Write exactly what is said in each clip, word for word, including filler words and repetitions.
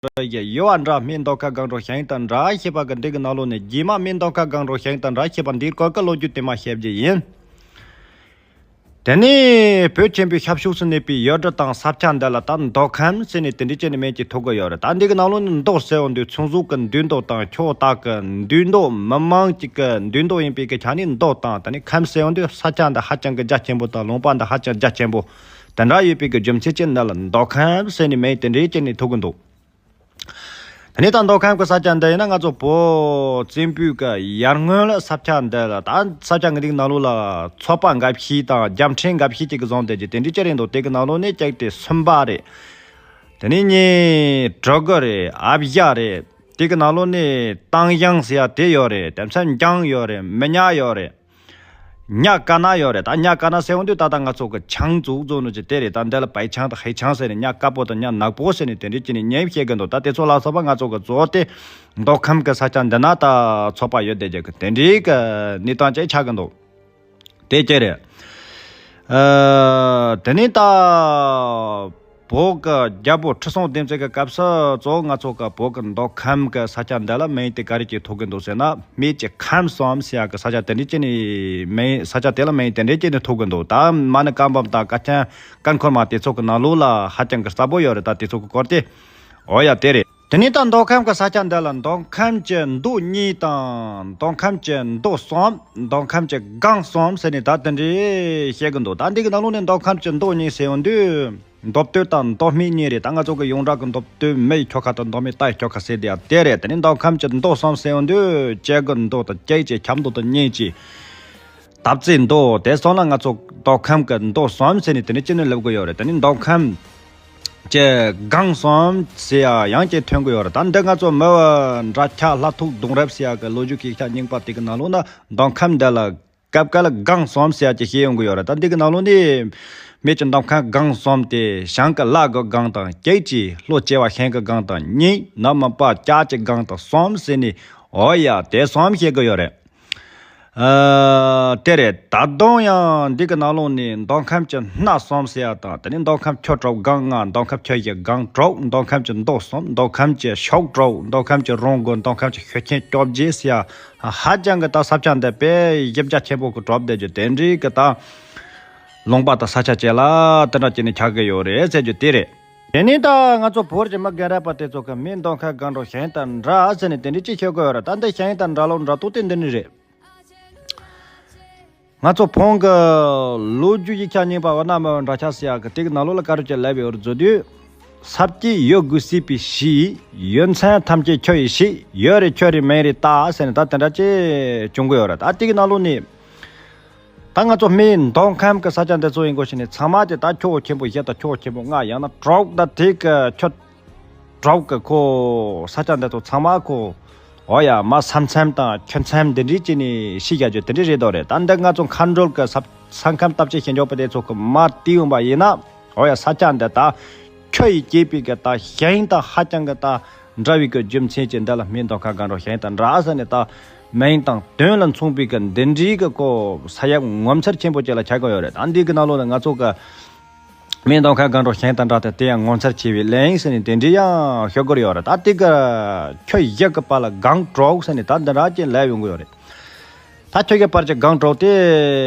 རི་ཡི་ཡུལ་བ་འདྲ་སྨན་མདོ་ཁམས་སྒང་དྲུག་ཞིང་དང་འདྲ་ཞེས་པ་གི་འདི་གི་ནང་ལོགས་ནས་རྗེས་མ་སྨན་མདོ་ཁམས་སྒང་དྲུག་ཞིང་དང་འདྲ་ཞེས་པ་འདིའི་སྐོར་གི་ལོ་རྒྱུས་དེ་མ་བཤད་རྒྱུ་ཡིན། དེ་ནས་བོད་ཆེན་པོའི་ཤར་ཕྱོགས་སུ་གནས་པའི་ཡུལ་གྲུ་དང་ས་ཆ་འདི་ལ་ད་མདོ་ཁམས་ཟེར་ནས་དེ་འདྲའི་ཅན་ནི་མིང་ཅིག་ཐོགས་ཀྱི་ཡོད་རེད། ད་འདི་གི་ནང་ལོགས་ནས་མདོ་ཟེར་བ་འདི་ཚོང་ཟོག་གི་འདུས་མདོ་དང་ཁྱོ་སྟག་གི་འདུས་མདོ་མི་མང་ཅིག་གི་འདུས་མདོ་ཡིན་པའི་གི་ཆ་ནས་མདོ་དང་། དེ་ནས་ཁམས་ཟེར་བ་འདི་ས་ཆ་འདི་ཧ་ཅང་གི་རྒྱ་ཆེན་པོ་དང་ལུང་པ་འདི་ཧ་ཅང་རྒྱ་ཆེན་པོ་དེ་འདྲ་ཡོད་པའི་གི་རྒྱུ་མཚན་ཅན་འདི་ལ་མདོ་ཁམས་ཟེར་ནས་མིང་དེ་འདྲའི་ཅན་ནི་ཐོགས་ཀྱི་འདུག་དེ་ནས་ད་མདོ་ཁམས་ཀྱི་ས་ཆ་འདི་ཡིན་ན་ང་ཚོ་བོད་བཙན་པོའི་གི་ཡར་སྔོན་ལ་ས་ཆ་འདི་ལ་ད་ས་ཆ་འདི་ནང་ལོགས་ལ་ཚོ་པ་འགའ་ཤས་དང་རྒྱལ་ཕྲན་འགའ་ཤས་ཅིག་གི་བཟུང་བསྡད་ཀྱི་དེ་འདྲའི་ཅིག་རེད་འདུག་དེ་གི་ནང་ལོགས་ནས་ཅིག་དེ་སུམ་པ་རེད། དེ་ནས་གཉིས་གྲི་གུ་རེད། ཨ་བྱ་རེད། དེ་གི་ནང་ལོགས་ནས་སྟང་ཞང་ཟེར་ཡ་དེ་ཡོད་རེད། དེ་ཚོ་འཇང་ཡོད་རེད། མི་ཉག་ཡོད་རེད། ཉག་དཀར་ནག་ཡོད་རེད། ད་ཉག་དཀར་ནག་ཟེར་བ་འདི་ད་ལྟ་ང་ཚོ་གི་ཆང་བཙོང་བཙོང་ནོ་ཅིག་དེ་རེད། ད་འདི་ལ་བའི་ཆང་དང་ཧའེ་ཆང་ཟེར་ནས་ཉག་དཀར་པོ་དང་ཉག་ནག་པོ་ཟེར་ནས་དེ་འདྲའི་ཅིག་ནས་མིང་བཤད་གི་འདུག་ད་དེ་ཚོ་ལ་སོགས་པ་ང་ཚོ་གི་གཙོ་བོ་དེ་མདོ་ཁམས་གི་ས་ཆ་འདི་ན་ད་ཚོ་པ་ཡོད་བསྡད་རྒྱུ་གི་དེ་འདྲའི་གི་གནས་སྟངས་ཅིག་ཆགས་གི་འདུག་དེ་ཅི་རེད། ཨ། དེ་ནས་ད་བོད་ཀྱི་རྒྱལ་པོ་ཁྲི་སྲོང་ལྡེ་བཙན་གྱི་སྐབས་སུ་གཙོ་བོ་ང་ཚོ་གི་བོད་ཀྱི་མདོ་ཁམས་ཀྱི་ས་ཆ་འདི་ལ་མིང་དེ་ག་རེ་ཅིག་ཐོགས་ཀྱི་འདུག་ཟེར་ན། སྨད་ཀྱི་ཁམས་གསུམ་ཟེར་ཡག་གི་ས་ཆ་དེ་འདྲའི་ཅིག་ནས་མིང་ས་ཆ་དེ་ལ་མིང་དེ་འདྲའི་ཅིག་ནས་ཐོགས་ཀྱི་འདུག་ད་མ་ཎི་བཀའ་འབུམ་དང་བཀའ་ཆེམས་བཀའ་འཁོར་མ་དེ་ཚོ་གི་ནང་ལོགས་ལ་ཧ་ཅང་གི་གསལ་པོ་ཡོད་རེད། ད་དེ་ཚོ་གི་སྐོར་དེ། འོ་ཡ་དེ་རེད། དེ་ནས་ད་མདོ་ཁམས་ཀྱི་ས་ཆ་འདི་ལ་མདོ་ཁམས་ཀྱི་མདོ་གཉིས་དང་། མདོ་ཁམས་ཀྱི་མདོ་གསུམ། མདོ་ཁམས་ཀྱི་སྒང་གསུམ་ཟེར་ནས་ད་དེ་འདྲའི་བཤད་གི་འདུག་ད་འདི་གི་ནང་ལོགས་ནས་མདོ་ཁམས་ཀྱི་མདོ་གཉིས་ཟེར་བ་འདི་མདོ་སྟོད་དང་མདོ་སྨད་གཉིས་རེད། ད་ང་ཚོ་གི་ཡོངས་གྲགས་ཀྱི་མདོ་སྟོད་སྨད་ཀྱི་ཁྱོ་ག་དང་མདོ་སྨད་རྟ་ཡི་ཁྱོ་ག་ཟེར་དེ་ཡ་དེ་རེད། དེ་ནས་མདོ་ཁམས་ཀྱི་མདོ་གསུམ་ཟེར་བ་འདི་བྱེ་རྒོད་མདོ་དང་སྐྱེ་ཅི་ཁྱབ་མདོ་དང་གཉེན་ཅི། སྟབས་རྩེ་མདོ། དེ་སོང་ལ་ང་ཚོ་མདོ་ཁམས་ཀྱི་མདོ་གསུམ་ཟེར་ནས་དེ་ནས་ཅི་ནས་ལབ་གི་ཡོད་རེད། དེ་ནས་མདོ་ཁམས་ཀྱི་སྒང་གསུམ་ཟེར་ཡ་ཡང་ཅིག་ཐོན་གི་ཡོད་རེད། ད་འདི་ང་ཚོ་མི་བ་འདྲ་ཆགས་ལྷ་ཐུག་གདུང་རབས་ཟེར་ཡ་གི་ལོ་རྒྱུས་ཀྱི་ཡིག་ཆ་རྙིང་པ་དེ་གི་ནང་ལོགས་ན་མདོ་ཁམས་འདི་ལ་སྐབས་འགའ་ལ་སྒང་གསུམ་ཟེར་ཡ་ཅིག་བཤད་ཡོང་གི་ཡོད་རེད། ད་འདི་གི་ནང་ལོགས་ནས་སྨད་ཀྱི་མདོ་ཁམས་སྒང་གསུམ་དེ་བྱང་གི་ལ་གི་སྒང་དང་། སྐྱེ་ཅི་ལྷོ་བྱེ་བ་ཤིང་གི་སྒང་དང་གཉིས། ནུབ་མོན་པ་ལྕགས་ཀྱི་སྒང་དང་གསུམ་ཟེར་ནས། འོ་ཡ་དེ་གསུམ་བཤད་གི་ཡོད་རེད། ཨ། དེ་རེད། ད་དུང་ཡང་འདི་གི་ནང་ལོགས་ནས་མདོ་ཁམས་ཀྱི་སྣ་གསུམ་ཟེར་ཡ་དང་། དེ་ནས་མདོ་ཁམས་ཆུ་དྲུག་སྒང་ལྔ། མདོ་ཁམས་ཆུ་བཞི་སྒང་དྲུག་མདོ་ཁམས་ཀྱི་མདོ་གསུམ། མདོ་ཁམས་ཀྱི་ཕྱོགས་དྲུག་མདོ་ཁམས་ཀྱི་རོང་དགུ། མདོ་ཁམས་ཀྱི་ཤུག་ཆེན་བཅོ་བརྒྱད་ཟེར་ཡ། ཧ་ཅང་གི་ད་ས་ཆ་འདི་དཔེ་གཞི་རྒྱ་ཆེན་པོ་གི་གྲུབ་བསྡད་རྒྱུ་དེ་འདྲའི་གི་ད་ལུང་པ་དང་ས་ཆ་བཅས་ལ་དེ་འདྲ་བྱས་ནས་ཆགས་གི་ཡོད་རེད་ཟེར་རྒྱུ་དེ་རེད། དེ་ནས་ད་ང་ཚོ་བོད་ཀྱི་མི་རྒན་རབས་པ་དེ་ཚོ་གི་སྨད་མདོ་ཁམས་སྒང་དྲུག་ཞིང་དང་འདྲ་ཟེར་ནས་དེ་འདྲའི་ཅིག་བཤད་གི་ཡོད་རེད། ད་འདི་ཞིང་དང་འདྲ་ལོ་འདྲ་ཏོ་དེ་འདི་ནི་རེད། ང་ཚོ་བོད་ཀྱི་ལོ་རྒྱུས་ཡིག་ཆ་རྙིང་པ་འོ་ན་མི་འདྲ་ཆགས་ཟེར་ཡག་གི་དེ་གི་ནང་ལོགས་ལ་ག་རེ་ཅིག་ལབ་ཡོད་རེད་ཟེར་དུས། ས་སྐྱེས་ཡོད་དགུ་སྲིད་པའི་གཞི། ཡོད་མཚན་ཐམས་ཅད་ཁྱོ་ཡི་གཤིས། ཡོད་རེད་ཁྱོད་རེད་མིན་རེད་ད་ཟེར་ནས་ད་དེ་འདྲ་ཅིག་བྱུང་གི་ཡོད་རེད། ད་དེ་གི་ནང་ལོགས་ནས། ད་ང་ཚོ་སྨད་མདོ་ཁམས་ཀྱི་ས་ཆ་འདི་ཚོ་ཡིན་དགོས་ཤིག་ནས་ཚང་མ་དེ་ད་ཁྱོ་བོ་ཆེན་པོ་བཞི་དང་ཁྱོ་བོ་ཆེན་པོ་ལྔ། ཡང་ན་དྲུག་ད་དེ་གི་ཁྱོ་དྲུག་གི་ཁོ་ས་ཆ་འདི་ཚོ་ཚང་མ་ཁོ། འོ་ཡ་མ་ས་མཚམས་དང་ཆུ་མཚམས་འདི་འདྲའི་ཅིག་ནས་ཤི་བཞག་རྒྱུ་དེ་འདྲའི་རེད་དོ་རེད། ད་འདི་ང་ཚོ་མཁའ་འགྲོ་གི་ས་ས་ཁམས་བརྟག་དཔྱད་ཞིབ་འཇུག་པ་དེ་ཚོ་གི་མ་བལྟས་ཡོང་པ་ཡིན་ན། འོ་ཡ་ས་ཆ་འདི་ད་ཁྱོ་ཡི་སྐྱེས་པའི་གི་ད་ཞིང་ད་ཧ་ཅང་གི་ད་འདྲ་བའི་གི་རྒྱུ་མཚན་གྱིས་འདི་ལ་སྨད་མདོ་ཁམས་སྒང་དྲུག་ཞིང་དང་འདྲ་ཟེར་ནས་ད་མིང་དང་དོན་ལ་མཚུངས་པའི་གི་འདི་འདྲའི་གི་ཁོ་ས་ཡ་ངོ་མཚར་ཆེན་པོ་ཅིག་ལ་ཆགས་ཀྱི་ཡོད་རེད། ད་འདི་གི་ནང་ལོགས་ལ་ང་ཚོ་གི་སྨད་མདོ་ཁམས་སྒང་དྲུག་ཞིང་དང་འདྲ་སྟེ་དེ་ཡང་ངོ་མཚར་ཆེ་བའི་གླིང་ཟེར་ནས་དེ་འདྲའི་ཡང་ཤོད་དགོས་ཡོད་རེད། ད་དེ་གི་ཁྱོ་བཞི་གི་བར་ལ་སྒང་དྲུག་ཟེར་ནས་ད་འདི་འདྲ་ཅིག་ལབ་ཡོང་གི་ཡོད་རེད། ད་ཁྱོ་བཞི་བར་གྱི་སྒང་དྲུག་དེ་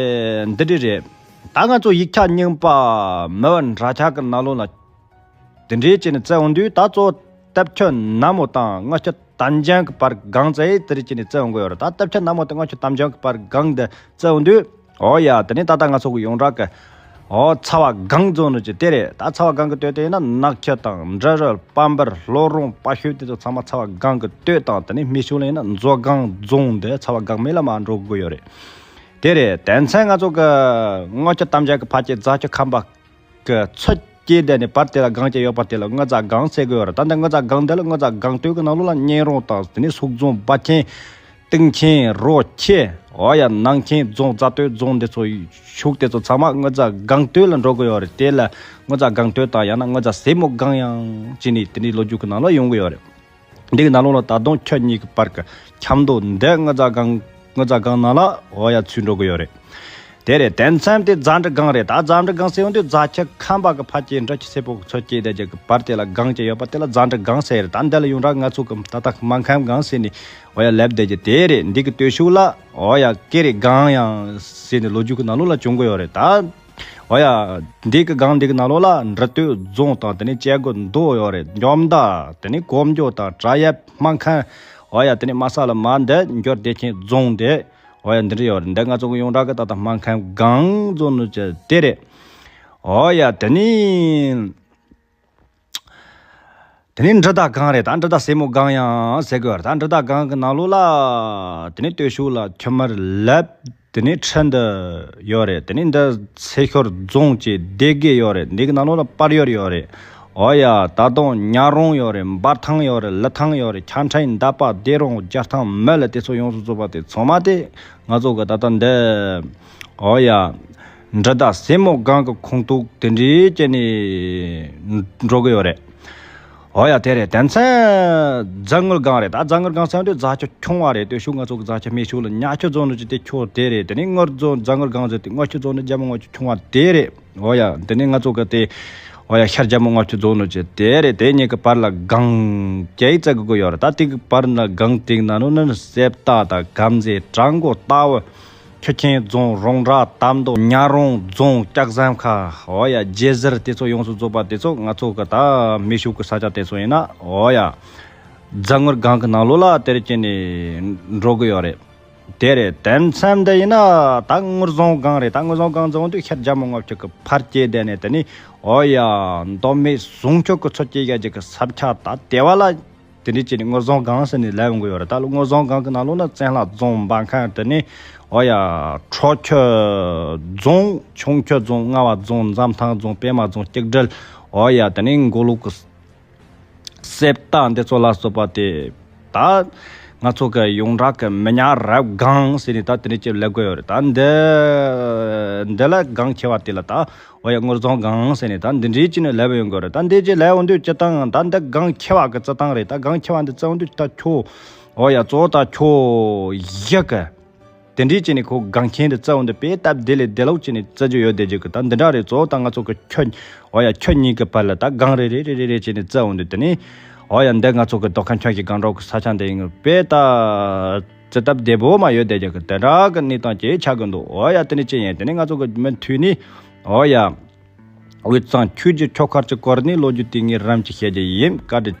འདི་འདྲ་རེད། ད་ང་ཚོ་ཡིག་ཆ་རྙིང་པ་མི་བ་འདྲ་ཆགས་ཀྱི་ནང་ལོགས་ལ། དེ་འདྲའི་བྱས་ནས་བཙལ་འོང་དུས་ད་གཙོ་སྟབས་ཆུ་ནག་མོ་དང་རྔུལ་ཆུ་དམ་ལྗང་གི་བར་སྒང་བཙལ་ཡས་དེ་འདྲ་བྱས་ནས་བཙལ་འོང་གི་ཡོད་རེད། ད་སྟབས་ཆུ་ནག་མོ་དང་རྔུལ་ཆུ་དམ་ལྗང་གི་བར་སྒང་དེ་བཙལ་འོང་དུས། འོ་ཡ་དེ་ནས་ད་ལྟ་ང་ཚོ་གི་ཡོངས་གྲགས་ཀྱི་འོ་ཚ་བ་སྒང་རྫོང་ནི་ཅི་དེ་རེད། ད་ཚ་བ་སྒང་གི་སྟོད་དེ་ཡིན་ན་ནག་ཆུ་དང་འབྲི་རུ་དཔལ་འབར་ལྷོ་རོང་དཔའ་ཤོད་དེ་ཚོ་ཚང་མ་ཚ་བ་སྒང་གི་སྟོད་དང་། དེ་ནས་སྨད་ཕྱོགས་ལ་ཡིན་ན་མཛོ་སྒང་རྫོང་དེ་ཚ་བ་སྒང་སྨད་ལ་མར་འགྲོ་དགོས་ཡོད་རེད། དེ་རེད། དེ་མཚན་ང་ཚོ་གི་རྔུལ་ཆུ་དམ་ལྗང་གི་ཕ་སྐྱེས་རྫ་ཆུ་ཁམས་པ། གི་ཚུར་སྐྱེལ་བསྡད་ནས་བར་དེ་ལ་སྒང་གཅིག་ཡོད་པ་དེ་ལ་རྔུལ་རྫ་སྒང་ཟེར་གི་ཡོད་རེད། ད་ལྟ་རྔུལ་རྫ་སྒང་འདི་ལ་རྔུལ་རྫ་སྒང་སྟོད་ཀྱི་ནང་ལོགས་ལ་གཉན་རོང་དང་དེ་ནས་སུག་རྫོང་སྦ་ཆེན་སྟེང་ཆེན་རོ་ཆེ། འོ་ཡ་ནང་ཆེན་རྫོང་རྫ་སྟོད་རྫོང་འདི་ཚོ་ཕྱུགས་དེ་ཚོ་ཚང་མ་རྔུལ་རྫ་སྒང་སྟོད་ལ་འགྲོ་གི་ཡོད་རེད། དེ་ལ་རྔུལ་རྫ་སྒང་སྟོད་དང་ཡང་ན་རྔུལ་རྫ་སེ་མོ་སྒང་ཡང་བྱས་ནས་དེ་འདྲའི་ལོ་རྒྱུས་ཀྱི་ནང་ལ་ཡོང་གི་ཡོད་རེད། འདི་གི་ནང་ལོགས་ལ་ད་དུང་ཆུ་གཉིས་ཀྱི་བར་གྱི་ཁྱམས་རྡོ་འདི་རྔུལ་རྫ་སྒང་རྔུལ་རྫ་སྒང་ནང་ལ་འོ་ཡ་ཚུད་འགྲོ་གི་ཡོད་རེད། དེ་རེད། དེ་མཚམས་དེ་རྫ་འབྲི་སྒང་རེད། ད་རྫ་འབྲི་སྒང་ཟེར་ཡོང་དུས་རྫ་ཆུ་ཁམས་པ་གི་ཕ་སྐྱེས་འབྲི་ཆུ་སེར་པོ་གི་མཚོ་སྐྱེས་བསྡད་རྒྱུ་གི་བར་དེ་ལ་སྒང་ཅིག་ཡོད་པ་དེ་ལ་རྫ་འབྲི་སྒང་ཟེར་རེད། ད་འདི་ལ་ཡོངས་གྲགས་ང་ཚོ་གི་ད་ལྟ་སྨར་ཁམས་སྒང་ཟེར་ནས་འོ་ཡ་ལབ་བསྡད་རྒྱུ་དེ་རེད། འདི་གི་སྟོད་ཕྱོགས་ལ་འོ་ཡ་ཀེ་རི་སྒང་ཡང་ཟེར་ནས་ལོ་རྒྱུས་ཀྱི་ནང་ལོགས་ལ་བྱུང་གི་ཡོད་རེད། ད་འོ་ཡ་འདི་གི་སྒང་འདི་གི་ནང་ལོགས་ལ་འབྲི་སྟོད་རྫོང་དང་དེ་ནས་བྱེ་རྒོ་མདོ་ཡོད་རེད། འཇོ་མདའ་དེ་ནས་གོ་འཇོ་དང་བྲག་གཡབ་སྨར་ཁམས་འོ་ཡ་དེ་ནས་དམའ་ས་ལ་མར་འདི་འགྱུར་བདེ་ཆེན་རྫོང་དེ། འོ་ཡ་འདི་འདྲ་ཡོད་རེད། འདི་ང་ཚོ་གི་ཡོངས་གྲགས་ཀྱི་ད་ལྟ་སྨར་ཁམས་སྒང་རྫོང་ནི་ཅི་དེ་རེད། འོ་ཡ་དེ་ནི་དེ་ནི་འབྲི་དར་སྒང་རེད། ད་འབྲི་དར་སེར་མོ་སྒང་ཡང་ཟེར་གི་ཡོད་རེད། ད་འབྲི་དར་སྒང་གི་ནང་ལོགས་ལ་དེ་ནི་སྟོད་ཕྱོགས་ལ་ཁྱི་དམར་ལབ་དེ་ནི་ཁྲི་འདི་ཡོད་རེད། དེ་ནི་འདི་ཚེ་ཤོར་རྫོང་གི་སྡེ་དགེ་ཡོད་རེད། འདི་གི་ནང་ལོགས་ལ་པར་ཡུལ་ཡོད་རེད། འོ་ཡ་ད་དུང་ཉ་རོང་ཡོད་རེད། འབར་ཐང་ཡོད་རེད། ལི་ཐང་ཡོད་རེད། ཁྱ་ཁྲའི་འདབས་པ་སྡེ་རོང་རྒྱལ་ཐང་མི་ལ་དེ་ཚོ་ཡོངས་སུ་རྫོགས་པ་དེ་ཚང་མ་དེ་ང་ཚོ་གི་ད་ལྟ་འདི་འོ་ཡ་འབྲི་དར་སེར་མོ་སྒང་གི་ཁོངས་གཏོགས་དེ་འདྲའི་བྱས་ནས་འགྲོ་གི་ཡོད་རེད། འོ་ཡ་དེ་རེད། དེ་མཚན་རྫ་དངུལ་སྒང་རེད། ད་རྫ་དངུལ་སྒང་ཟེར་དུས་རྫ་ཆུ་ཆུང་བ་རེད། སྟོད་ཕྱོགས་ང་ཚོ་གི་རྫ་ཆུ་སྨད་ཕྱོགས་ལ་ཉ་ཆུ་རྫོང་ནི་ཅི་དེ་ཆུ་དེ་རེད། དེ་ནས་དངུལ་རྫོང་རྫ་དངུལ་སྒང་ཟེར་དུས་དངུལ་ཆུ་རྫོང་ནི་རྒྱལ་མོ་དངུལ་ཆུ་ཆུང་བ་དེ་རེད། འོ་ཡ་དེ་ནས་ང་ཚོ་གི་དེ་འོ་ཡ་ཤར་རྒྱལ་མོ་དངུལ་ཆུ་རྫོང་ནི་ཅི་དེ་རེད། དེ་གཉིས་ཀྱི་བར་ལ་སྒང་ཅིག་བརྩི་དགོས་ཡོད་རེད། ད་དེ་གི་བར་ན་སྒང་དེ་གི་ནང་ནང་ནི་གསེབ་རྟ་དང་དགའ་མཛེས་བྲག་མགོ་རྟ་བོ། ཆུ་ཆེན་རྫོང་རོང་བྲག་དམ་མདོ་ཉ་རོང་རྫོང་ལྕགས་ཟམ་ཁ་འོ་ཡ་རྒྱལ་གཟར་དེ་ཚོ་ཡོངས་སུ་རྫོགས་པ་དེ་ཚོ་ང་ཚོ་གི་ད་སྨད་ཕྱོགས་ཀྱི་ས་ཆ་དེ་ཚོ་ཡིན་ན་འོ་ཡ་རྫ་དངུལ་སྒང་གི་ནང་ལོགས་ལ་དེར་བྱས་ནས་འགྲོ་གི་ཡོད་རེད། དེ་རེད། དེ་མཚམས་འདི་ཡིན་ན་ད་དངུལ་རྫོང་སྒང་རེད། ད་དངུལ་རྫོང་སྒང་འཛོམས་དུས་ཤར་རྒྱལ་མོ་ལྔ་བཅུ་གི་ཕར་སྐྱེས་བསྡད་ནས་དེ་ནི་འོ་ཡ་མདོ་སྨད་ཟུང་ཆུ་གི་མཚོ་སྐྱེས་ཡ་གཅིག་གི་ས་ཆ་ད་དེ་བ་ལ། དེ་འདྲའི་བྱས་ནས་དངུལ་རྫོང་སྒང་ཟེར་ནས་ལབ་ཡོང་གི་ཡོད་རེད། ད་ལོ་དངུལ་རྫོང་སྒང་གི་ནང་ལོགས་ན་བཙན་ལྷ་རྫོང་འབར་ཁམས་དེ་ནས་འོ་ཡ་ཁྲོ་ཆུ་རྫོང་ཆུང་ཆུ་རྫོང་རྔ་བ་རྫོང་འཛམ་ཐང་རྫོང་པད་མ་རྫོང་སྐྱིག་སྒྲིལ་འོ་ཡ་དེ་ནས་མགོ་ལོག་གི་གསེབ་རྟ་འདི་ཚོ་ལ་སོགས་པ་དེ་ད་ང་ཚོ་གི་ཡོངས་གྲགས་ཀྱི་མི་ཉག་རབ་སྒང་ཟེར་ནས་ད་དེ་འདྲའི་བྱས་ལབ་གི་ཡོད་རེད། ད་འདི་འདི་ལ་སྒང་ཆེ་བ་དེ་ལ་ད། འོ་ཡ་དངུལ་རྫོང་སྒང་ཟེར་ནས་ད་འདི་འདྲའི་ཅི་ནས་ལབ་ཡོང་གི་རེད། ད་འདི་ཅི་ལབ་འོང་དུས་སྤྱི་བཏང་ད་འདི་སྒང་ཆེ་བ་གི་རྩི་སྟངས་རེད། ད་སྒང་ཆེ་བ་འདི་རྩི་འོང་དུས་ད་ཁྱོ་འོ་ཡ་གཙོ་བོ་ད་ཁྱོ་བཞི་གི་དེ་འདྲའི་ཅི་ནས་ཁོ་སྒང་ཆེན་འདི་རྩི་འོང་དུས་དཔེ་སྟབས་བདེ་ལས་བདེ་ལོག་ཅི་ནས་རྩི་རྒྱུ་ཡོད་བསྡད་རྒྱུ་གི་ད་འདི་འདྲ་རེད། གཙོ་བོ་ད་ང་ཚོ་གི་ཁྱོ་འོ་ཡ་ཁྱོ་གཉིས་གི་བར་ལ་ད་སྒང་རེ་རེ་རེ་རེ་རེ་ཅི་ནས་རྩི་འོང་དུས་དེ་ནས་འོ་ཡ་འདི་ང་ཚོ་གི་རྡོ་ཁ་ཁྱོ་གི་སྒང་རོགས་གི་ས་ཆ་འདི་ཡིན་གི་དཔེ་ད། རྩི་སྟབས་བདེ་པོ་མ་ཡོད་བསྡད་རྒྱུ་གི་དེ་འདྲ་གི་གནས་སྟངས་ཅིག་ཆགས་ཀྱི་འདུག་འོ་ཡ་དེ་ནི་ཅི་ཡིན་དེ་ནི་ང་ཚོ་གི་མུ་མཐུད་ནི་འོ་ཡ་དབུས་གཙང་ཆོས་ཀྱི་ཆོལ་ཁ་གཅིག་སྐོར་ནི་ལོ་རྒྱུས་དེ་ངས་རིམ་གྱིས་བཤད་རྒྱུ་ཡིན། བཀའ་དྲིན་